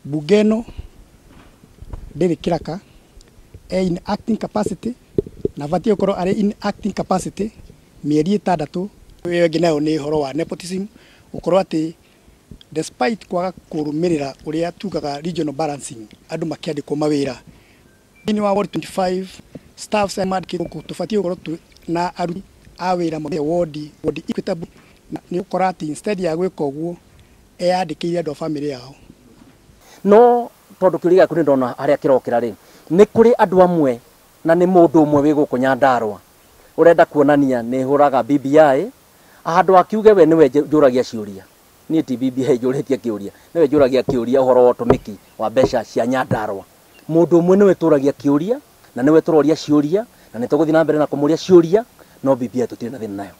Bunge ĩno ndĩrĩ kĩraka, e in acting capacity na batiĩ gũkorwo arĩ in acting capacity mĩeri 6. Ĩyo ĩngĩ nayo nĩ ũhoro wa nepotism, gũkorwo atĩ despite kwaga kũrũmĩrĩra ũrĩa tugaga regional balancing, andũ makĩandĩkwo mawĩra thĩinĩ wa ward 25 staffs arĩa mandĩkĩtwo gũkũ, tũbatiĩ gũkorwo na aruti a wĩra ward equitable. Nĩ ũgũkora atĩ instead ya gwĩka ũguo eyandĩkĩire andũ a famĩlĩ yao. No tondũ kĩũria gĩaku nĩ ndona harĩa kĩrokĩra rĩ, nĩ kũrĩ andũ amwe na nĩ mũndũ ũmwe wĩ gũkũ Nyandarũa ũrenda kuonania nĩ hũraga BBI, handũ akiuge we nĩwe njũragia ciũria. Niĩ ti BBI njũrĩtie kĩũria, nĩwe njũragia kĩũria ũhoro wa ũtũmĩki wa mbeca cia Nyandarũa. Mũndũ ũmwe nĩwe tũragia kĩũria na nĩwe tũroria ciũria na nĩ tũgũthiĩ na mbere na kũmũria ciũria, no BBI tũtirĩ na thĩna nayo.